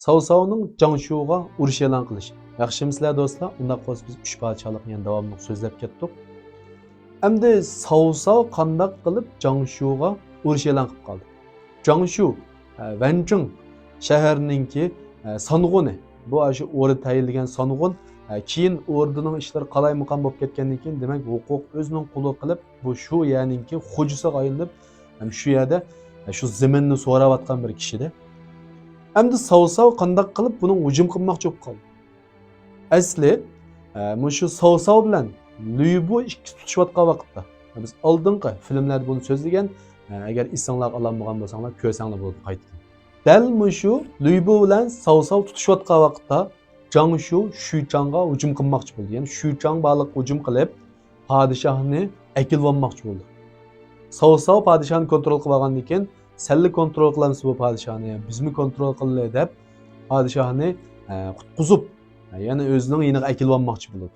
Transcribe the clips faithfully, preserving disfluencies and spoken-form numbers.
ساۋساۋنىڭ جاڭشۇغا ئۇرۇش ئېلان قىلىشى. ياخشىمۇسىلەر دوستلار؟ ئۇنداق بولسا بىز ئۈچ پادىشاھلىقنى يەنە داۋاملىق سۆزلەپ كەتتۇق. ئەمدى ساۋساۋ قانداق قىلىپ جاڭشۇغا ئۇرۇش ئېلان قىلىپ قالدى؟ جاڭشۇ، ئە، ۋەنچىڭ شەھىرىنىڭكى، ئە، سانغۇنى. بۇ ئاشۇ ئوردا تەيىنلىگەن سانغۇن. ئە، كېيىن ئوردىنىڭ ئىشلىرى قالايمىقان بولۇپ كەتكەندىن كېيىن، دېمەك، ھوقۇق ئۆزىنىڭ قولىغا قېلىپ، بۇ شۇ يەرنىڭكى خوجىسىغا ئايلىنىپ، ھەم شۇ يەردە، ئە، شۇ زېمىننى سوراۋاتقان بىر كىشىدە. ئەمدى ساۋساۋ قانداق قىلىپ بۇنىڭغا ھۇجۇم قىلماقچى بولۇپ قالدى؟ ئەسلى، ئە، مۇشۇ ساۋساۋ بىلەن لۈيبۇ ئىككىسى تۇتۇشۇۋاتقان ۋاقىتتا، بىز ئالدىنقى فىلىملەردە بۇنى سۆزلىگەن، ئە، ئەگەر ئېسىڭلارغا ئالالمىغان بولساڭلار، كۆرسەڭلار بولىدۇ قايتىدىن. دەل مۇشۇ لۈيبۇ بىلەن ساۋساۋ تۇتۇشۇۋاتقان ۋاقىتتا جاڭشۇ شۈيچاڭغا ھۇجۇم قىلماقچى بولدى. يەنى شۈيچاڭ بارلىققا ھۇجۇم قىلىپ، پادىشاھنى ئەكېلىۋالماقچى بولدى. ساۋساۋ پادىشاھنى كونترول قىلىۋالغاندىن كېيىن، سەنلا كونترول قىلامسەن بۇ پادىشاھنى، بىزمۇ كونترول قىلىلى دەپ، پادىشاھنى، ئە، قۇتقۇزۇپ، يەنە ئۆزىنىڭ يېنىغا ئەكېلىۋالماقچى بولىدۇ.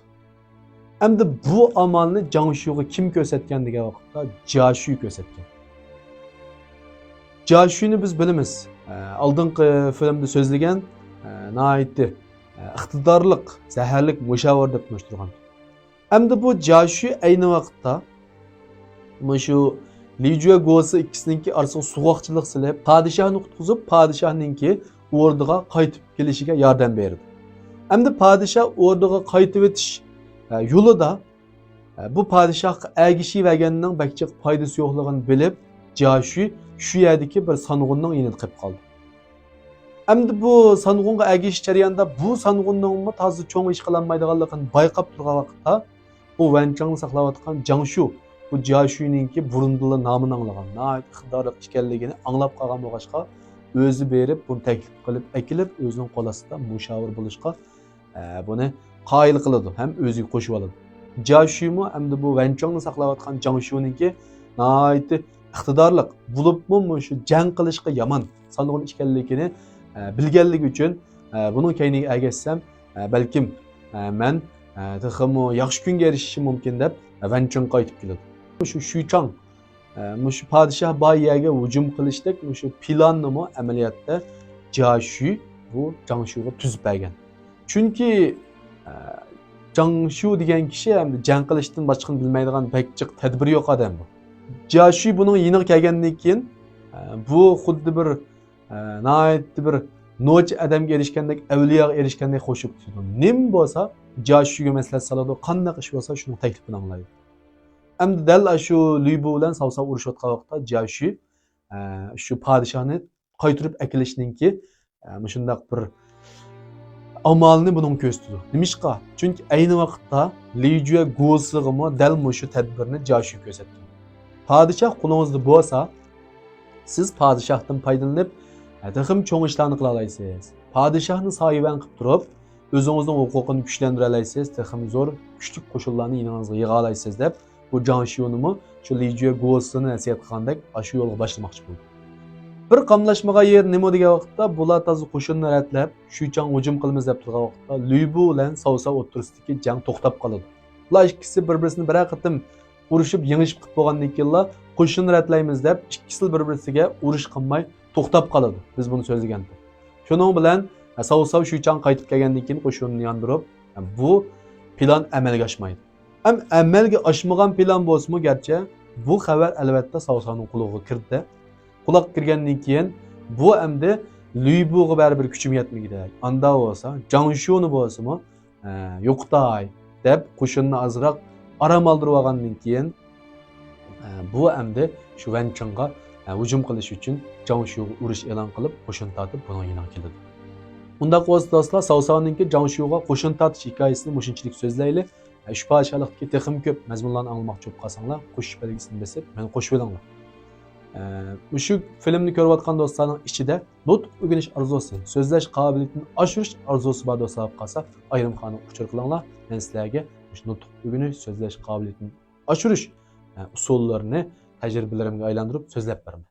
ئەمدى بۇ ئامالنى جاڭشۇغا كىم كۆرسەتكەن دېگەن ۋاقىتتا، جياشۈ كۆرسەتكەن. جياشۈنى بىز بىلىمىز. ئە، ئالدىنقى فىلىمدا سۆزلىگەن، ئە، ناھايىتى، ئە، ئىقتىدارلىق، زەھەرلىك مۇشاۋىر دەپ تونۇشتۇرغان. ئەمدى بۇ جياشۈ ئەينى ۋاقىتتا مۇشۇ لىجۈە گوسى ئىككىسىنىڭكى ئارىسىغا سوغۇقچىلىق سېلىپ، پادىشاھنى قۇتقۇزۇپ، پادىشاھنىڭكى ئوردىغا قايتىپ كېلىشىگە ياردەم بېرىدۇ. ئەمدى پادىشاھ ئوردىغا قايتىۋېتىش، ئە، يولىدا، ئە، بۇ پادىشاھقا ئەگىشىۋەرگەننىڭ بەك جىق پايدىسى يوقلۇقىنى بىلىپ، جياشۈ شۇ يەردىكى بىر سانغۇننىڭ يېنىدا قېلىپ قالدى. ئەمدى بۇ سانغۇنغا ئەگىشىش جەريانىدا بۇ سانغۇننىڭمۇ تازا چوڭ ئىش قىلالمايدىغانلىقىنى بايقاپ تۇرغان ۋاقىتتا، بۇ ۋەنچىڭنى ساقلاۋاتقان جاڭشۇ، بۇ جياشۈنىڭكى بۇرۇندىنلا نامىنى ئاڭلىغان، ناھايىتى ئىقتىدارلىق ئىكەنلىكىنى ئاڭلاپ قالغان بولغاچقا، ئۆزى بېرىپ بۇنى تەكلىپ قىلىپ ئەكېلىپ، ئۆزىنىڭ قول ئاستىدا مۇشاۋىر بولۇشقا، ئە، بۇنى قايىل قىلىدۇ ھەم ئۆزىگە قوشۇۋالىدۇ. جياشۈمۇ ئەمدى بۇ ۋەنچىڭنى ساقلاۋاتقان جاڭشۇنىڭكى ناھايىتى ئىقتىدارلىق، بولۇپمۇ مۇشۇ جەڭ قىلىشقا يامان سانغۇن ئىكەنلىكىنى، ئە، بىلگەنلىكى ئۈچۈن، ئە، بۇنىڭ كەينىگە ئەگەشسەم، ئە، بەلكىم، ئە، مەن، ئە، تېخىمۇ ياخشى كۈنگە ئېرىشىشىم مۇمكىن دەپ، ۋەنچىڭ قايتىپ كېلىدۇ. شۇ شۈيچاڭ، ئە، مۇشۇ پادىشاھ بار يەرگە ھۇجۇم قىلىشتەك مۇشۇ پىلاننىمۇ ئەمەلىيەتتە جياشۈ بۇ جاڭشۇغا تۈزۈپ بەرگەن. چۈنكى، ئە، جاڭشۇ دېگەن كىشى ئەمدى جەڭ قىلىشتىن باشقىنى بىلمەيدىغان بەك جىق تەدبىرى يوق ئادەم بۇ. جياشۈ بۇنىڭ يېنىغا كەلگەندىن كېيىن، ئە، بۇ خۇددى بىر، ئە، ناھايىتى بىر نوچى ئادەمگە ئېرىشكەندەك، ئەۋلىياغا ئېرىشكەندەك خوشلۇق تۇتىدۇ. نېمە بولسا جياشۈگە مەسلىھەت سالىدۇ، قانداق ئىش بولسا شۇنىڭ تەكلىپىنى ئاڭلايدۇ. ئەمدى دەل ئاشۇ لۈيبۇ بىلەن ساۋساۋ ئۇرۇشۇۋاتقان ۋاقىتتا جياشۈ، ئە، شۇ پادىشاھنى قايتۇرۇپ ئەكېلىشنىڭكى، ئە، مۇشۇنداق بىر ئامالنى بۇنىڭغا كۆرسىتىدۇ. نېمىشقا؟ چۈنكى ئەينى ۋاقىتتا لىجۈە گوسىغىمۇ دەل مۇشۇ تەدبىرنى جياشۈ كۆرسەتكەن. پادىشاھ قولىڭىزدا بولسا، سىز پادىشاھتىن پايدىلىنىپ، ئە، تېخىمۇ چوڭ ئىشلارنى قىلالايسىز. پادىشاھنى سايىۋەن قىلىپ تۇرۇپ، ئۆزىڭىزنىڭ ھوقۇقىنى كۈچلەندۈرەلەيسىز، تېخىمۇ زور، كۈچلۈك قوشۇنلارنى يېنىڭىزغا يىغالايسىز، دەپ بۇ جاڭ شيۇنىمۇ شۇ لى جۈە گوسىنى نەسىھەت قىلغاندەك ئاشۇ يولغا باشلىماقچى بولدى. بىر قاملاشمىغان يېرى نېمە دېگەن ۋاقىتتا، بۇلار تازا قوشۇننى رەتلەپ، شۈيچاڭغا ھۇجۇم قىلىمىز دەپ تۇرغان ۋاقىتتا، لۈيبۇ بىلەن ساۋساۋ ئوتتۇرىسىدىكى جەڭ توختاپ قالىدۇ. بۇلار ئىككىسى بىر-بىرسىنى بىرەر قېتىم ئۇرۇشۇپ، يېڭىشىپ قىلىپ بولغاندىن كېيىنلا، قوشۇننى رەتلەيمىز دەپ، ئىككىسىلا بىر-بىرسىگە ئۇرۇش قىلماي توختاپ قالىدۇ، بىز بۇنى سۆزلىگەندە. شۇنىڭ بىلەن، ساۋساۋ شۈيچاڭ قايتىپ كەلگەندىن كېيىن قوشۇننى ياندۇرۇپ، بۇ پىلان ئەمەلگە ئاشمايدۇ. ئەم-، ئەمەلگە ئاشمىغان پىلان بولسىمۇ گەرچە، بۇ خەۋەر ئەلۋەتتە ساۋساۋنىڭ قۇلىقىغا كىردى. قۇلاققا كىرگەندىن كېيىن، بۇ ئەمدى لۈيبۇغا بەرىبىر كۈچىمۇ يەتمىگۈدەك. ئاندا بولسا، جاڭ شيۇنى بولسىمۇ، ئە، يوقىتاي دەپ، قوشۇننى ئازراق ئارام ئالدۇرۇۋالغاندىن كېيىن، ئە، بۇ ئەمدى شۇ ۋەنچىڭغا، ئە، ھۇجۇم قىلىش ئۈچۈن جاڭ شيۇغا ئۇرۇش ئېلان قىلىپ، قوشۇن تارتىپ، بۇنىڭ يېنىغا كېلىدۇ. ئۇنداق بولسا، دوستلار، ساۋساۋنىڭكى جاڭ شيۇغا قوشۇن تارتىش ھېكايىسىنى مۇشۇنچىلىك سۆزلەيلى. ئە، شۇ پادىشاھلىقتىكى تېخىمۇ كۆپ مەزمۇنلارنى ئاڭلىماقچى بولۇپ قالساڭلار، قوشۇش بەلگىسىنى بېسىپ، مېنى قوشۇۋېلىڭلار. ئە، مۇشۇ فىلىمنى كۆرۈۋاتقان دوستلارنىڭ ئىچىدە نۇتۇق ئۆگىنىش ئارزۇسى، سۆزلەش قابىلىيىتىنى ئاشۇرۇش ئارزۇسى بار دوستلار بولۇپ قالسا، ئايرىم خانىغا ئۇچۇر قىلىڭلار. مەن سىلەرگە مۇشۇ نۇتۇق ئۆگىنىش، سۆزلەش قابىلىيىتىنى ئاشۇرۇش، ئە، ئۇسۇللىرىنى تەجرىبىلىرىمگە ئايلاندۇرۇپ سۆزلەپ بېرىمەن.